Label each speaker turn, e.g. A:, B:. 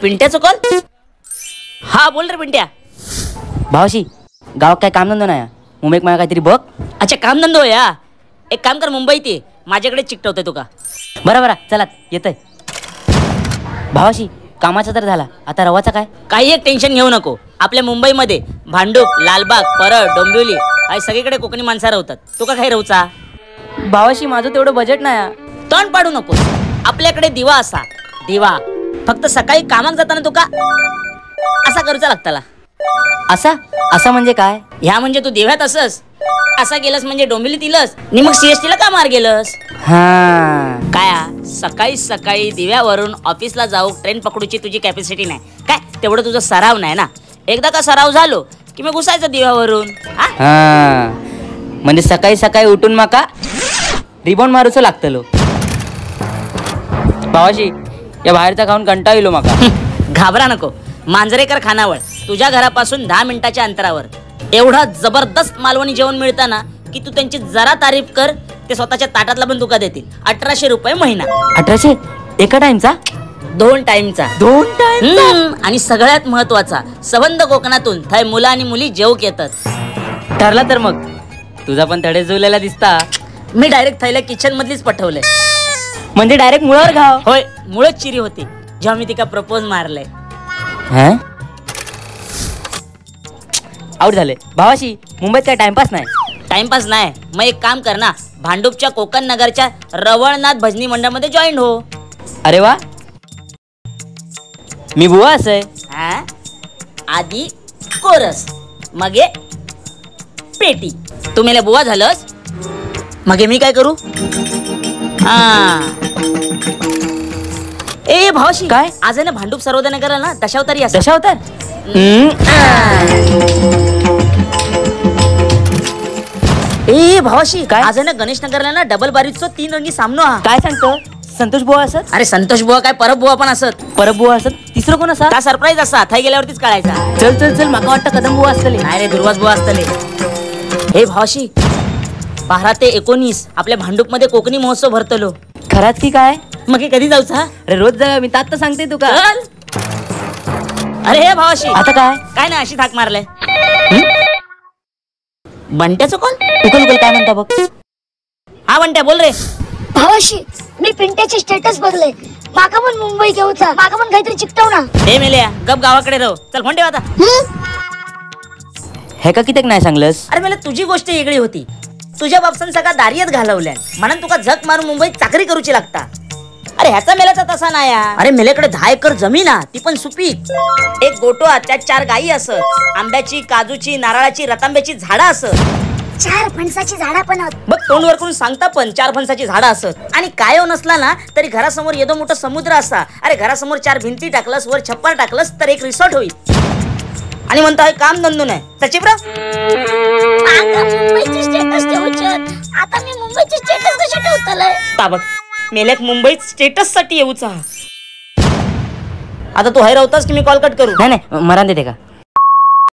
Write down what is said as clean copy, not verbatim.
A: पिंट्याचं call. हा बोल रे पिंट्या.
B: भावाशी गावात काय कामधंदो नाही, मुंबईत मला काहीतरी बघ.
A: अच्छा कामधंदो या, एक काम कर मुंबईत ये, माझ्याकडे चिकटवतोय तुका.
B: बरं बरं चला येतोय. भावाशी कामाचा तर झाला, आता रवाचा काय?
A: काही एक टेन्शन घेऊ नको. आपल्या मुंबईमध्ये भांडूप, लालबाग, परळ, डोंबिवली आणि सगळीकडे कोकणी माणसं राहतात. तुका काय रवचा?
B: भावाशी माझं तेवढं बजेट नाही.
A: तोंड पाडू नकोस, आपल्याकडे दिवा असा दिवा. फक्त सकाळी कामाक जाताना तुका असा करूचा लागताला.
B: असा? असा म्हणजे काय?
A: ह्या म्हणजे तू दिव्यात असस, असा गेलस म्हणजे डोंबिवलीत इलस आणि मग सीएसटी ला का मार गेलस?
B: हा
A: काय सकाळी सकाळी दिव्यावरून ऑफिसला जाऊ ट्रेन पकडूची तुझी कॅपॅसिटी नाही काय? तेवढं तुझं सराव नाही ना. एकदा का सराव झालो की मग घुसायचं दिव्यावरून.
B: हा म्हणजे सकाळी सकाळी उठून माका रिबॉन मारूच लागतलो. भावाशी या बाहेरचा खाऊन कंटाळा येलो माका.
A: घाबरा नको, मांजरेकर खानावळ तुझ्या घरापासून 10 मिनिटाच्या अंतरावर. एवढा जबरदस्त मालवणी जेवण मिळताना की तू त्यांची जरा तारीफ कर, ते स्वतःच्या ताटातला पण तुका देतील. 1800 रुपये महिना.
B: 1800 एका टाइमचा?
A: 2 टाइमचा.
B: 2 टाइम.
A: आणि सगळ्यात महत्वाचा, सबंध कोकणातून थंय मुलं आणि मुली जेवक येतात.
B: ठरला तर मग तुझा पण थडे जुळलेला दिसता.
A: मी डायरेक्ट थैल्या किचन मधलीच पठवले.
B: म्हणजे डायरेक्ट मुळावर घाव?
A: होय, मुळच चिरी होती जेव्हा मी तिका प्रपोज मारले.
B: आउट झाले. भावाशी मुंबईत काय टाइमपास नाही?
A: टाइमपास नाही मग एक काम कर ना, भांडूपच्या कोकण नगरच्या रवळनाथ भजनी मंडळमध्ये जॉईन हो.
B: अरे वा, मी बुवा असे.
A: आधी कोरस मगे पेटी. तू मेल्या बुवा झालंस मगे मी काय करू? हा ए भावाशी
B: काय
A: आज आहे ना भांडूप सर्वोदय नगरला ना दशावतारी असं.
B: दशावतार?
A: ए भावाशी काय आज आहे ना गणेश नगरला ना डबल बारीचो 3 रंगी सामनो. हा
B: काय सांगतो? संतोष बुवा असत?
A: अरे संतोष बुवा काय, परब बुवा पण असत.
B: परब बुवा असत? तिसरं कोण असा?
A: का सरप्राईज असा, थंय गेल्यावरतीच कळायचा.
B: चल चल चल, माका वाटतं कदम बुवा असतले.
A: नाही रे, दुर्वास बुवा असतले. हे भावाशी 12 ते 19 आपल्या भांडूप मध्ये कोकणी महोत्सव भरतलो.
B: खराच की काय?
A: मग कधी जाऊचा?
B: अरे रोज जा, मी तात सांगते तुका.
A: अरे हे भावाशी
B: आता काय?
A: काय नाही, अशी थाक मारले. बंट्याचं कॉल.
B: उकल उकल काय म्हणता बघ.
A: हा बंट्या बोल रे.
C: भावाशी मी पिंट्याचे स्टेटस बघले, माका पण मुंबई घेऊचा, माका पण काहीतरी चिकटव ना.
A: हे मेल्या गप गावाकडे राहू, चल फोन ठेव आता.
B: हे का कितीक नाही सांगलंस?
A: अरे मेल्या तुझी गोष्ट वेगळी होती, तुझ्या बापसान सगळा दारियत घालवल्या म्हणून तुका झक मारून मुंबईत चाकरी करूची लागता. अरे ह्याचा मेल्याचा तसा नाही. अरे मेल्याकडे 10 एकर जमीन आ, ती पण सुपीक. एक गोटो आ, त्यात 4 गायी असत, आंब्याची, काजूची, नारळाची, रतांब्याची झाडं असत,
C: 4 फणसाची झाडं पण.
A: बघ तोंडवर करून सांगता पण 4 फणसाची झाडं असत. आणि काय नसला ना तरी घरासमोर येदो मोठा समुद्र असा. अरे घरासमोर 4 भिंती टाकलंस, वर छप्पर टाकलंस तर एक रिसॉर्ट होईल. आणि म्हणतो काम धंदो नाही. सचिब्रा
C: मुंबईची स्टेटस ठेवूच, आता मी मुंबईची स्टेटस कशी ठेवतलंय?
A: बघ मेल्याक मुंबईत स्टेटस साठी येऊचा. आता तू हैर होतास की मी कॉल कट करू?
B: नाही नाही, मरान देते का.